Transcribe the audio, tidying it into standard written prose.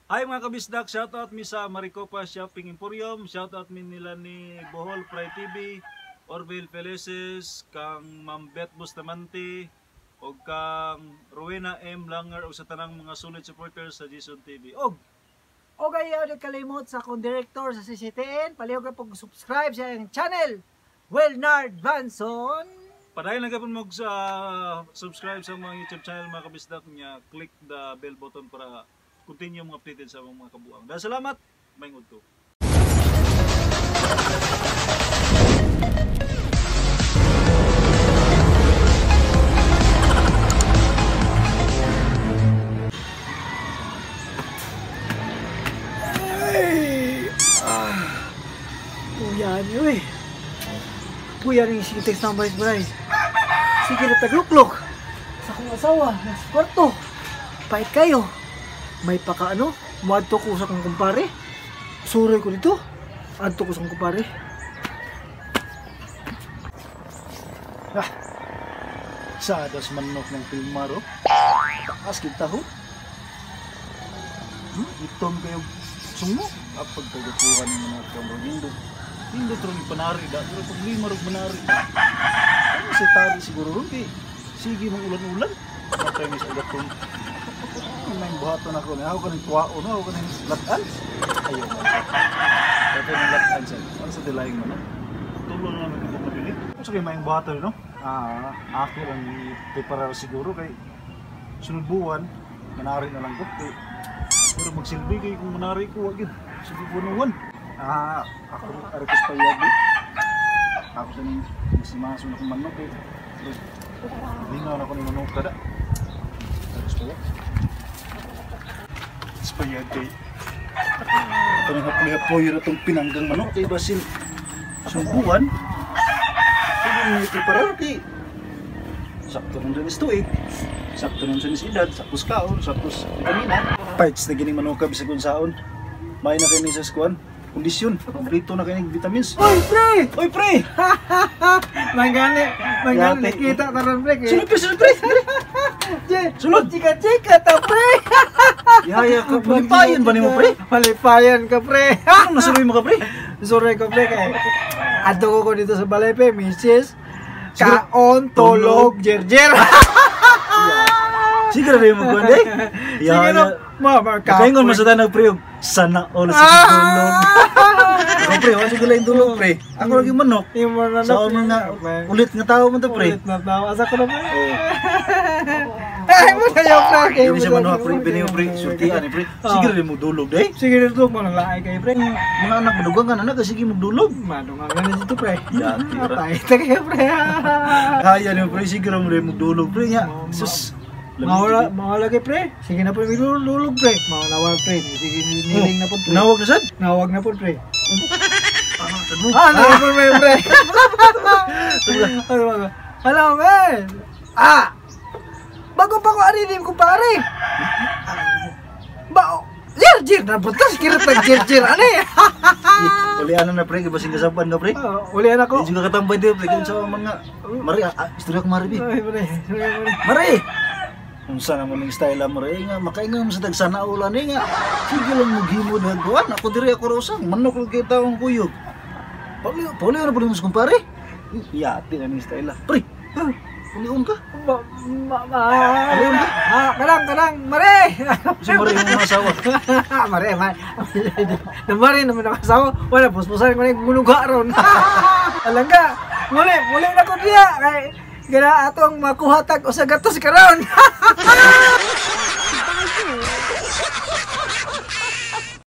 Hi mga kabisdak, shoutout mi sa Maricopa Shopping Emporium, shoutout mi nila ni Bohol Pride TV, Orville Felices, kang Ma'am Beth Bustamante, o kang Rowena M. Langer, o sa tanang mga solid supporters sa Jason TV. Og O kayo di kalimot sa akong director sa CCTN, palihog ka pag-subscribe sa iyang channel, Wilnard Vanson. Padayon lang gapon mo sa subscribe sa mga YouTube channel mga kabisdak niya, click the bell button para continue mga updated sa mga kabuang. Dahil salamat, may udto. Puya niyo eh. Puya rin sige text number is balay. Sige na tagluklok. Sa akong asawa, nasa kwarto. Pait kayo. May pakaano, muadto ko sa akong kumpare. Suroy ko dito. Adto ko sa akong kumpare. Ah, sadas manok ng pilmaro. Taas kita ho. Itom kayo sumo. Apag kagapuhan ng mga kamrogindo. Hindi ito rin panari da. Pero problema rin manari da. Ano si Tari siguro rin kay sige mong ulan-ulan. Matay ni sa ugatong. Ano yung buhaton ako? Ako ka ng tuwaon. Ako ka ng latan. Ayaw mo. Dapat ng latan siya. Ano sa dilayang mo na? Tulo na naman itong mabili. Ano sa kayo maayong buhaton no? Ah, ako ang preparar siguro kay sunod buwan, manari na lang ko. Kay, pero magsilbi kay kung manari ko, wag yun. Sige buwan. Ah, ako arikos pa yag eh. Ako sa ning simaso na akong manok eh. Lingaw na ako ng manok kada. Arikos pa yag. Arikos pa yag kay. Ito nang hapoy-hapoy na itong pinanggang manok kay basin sumbuan. Sige mo ipreparar kay. Sakto nung dyan is tuig. Sakto nung dyan is edad. Sakto sa kaon, sakto sa vitamina. Parts na gining manok ka bisag unsaon. May na kayo ni sa kuan. Kondisyon, kompleto na kayo ng vitamins. Oy, pre! Oy, pre! Mangani, mangani, nakita taron pre. Sulod, pre, sulod, pre! Sulod! Chika-chika ta, pre! Yaya ka, malipayan ba nimo, pre? Malipayan ka, pre! Anong nasuroy mo ka, pre? Suroy ko, pre, kay adto ko dito sa balay, pre, misis. Kaon, tulog, jerjer! Sige na rin mo, kuwan, eh? Sige na, ma, Nakaingon mo sa tanag, pre, sana all sa tulog. Ako, pre, wala siguro yung tulog, pre. Ako lagi manok. Yung manok. Sa mga ulit nga tao mo to, pre. Ulit na tao. Asa ko na, pre. Ay, mo na yung pre. Yung siya manok, pre. Binayo, pre. Sultian, pre. Sige na rin mo dulog, eh. Sige na dulog mo. Nalaay kayo, pre. Mga anak, madugang nga, anak. Sige mo dulog. Madungan nga na dito, pre. Yati, pre. Pahit na kayo, pre. Kaya niyo, pre. Sige na mo rin mo dulog, pre. Sus. Mawala kay pre. Sige na po, may lulog pre. Mawala pre. Sige, niling na po pre. Nawag na sad? Nawag na po pre. Ah, nawag po pre. Ano ba? Hello, man. Ah! Bago pa ko arinim ko pare. Ba, jir na butas kirat jir ano eh. Ulian na pre, basing kasapan ka pre. Ulian ako. Di juga katambay dia pre, sa mga mari, istorya ko mari bi. Mari. Unsa naman ning style mo re nga makaingon mo sa tagsana ulan eh nga. Sige lang moghimo dagwan ako diri ako rosang manok lang kay taong kuyog. Pauli na pud mo sa kumpare. Yati na ning style. Pre. Pulion ka? Pulion ka? Ah, karang mare. Sa mare yung mga asawa. Mare, mare. Mare naman ang asawa. Wala puspusan ko na gunuga ron. Alangga. Muli na ko diya kay gana atong makuha tag usa gatos karon.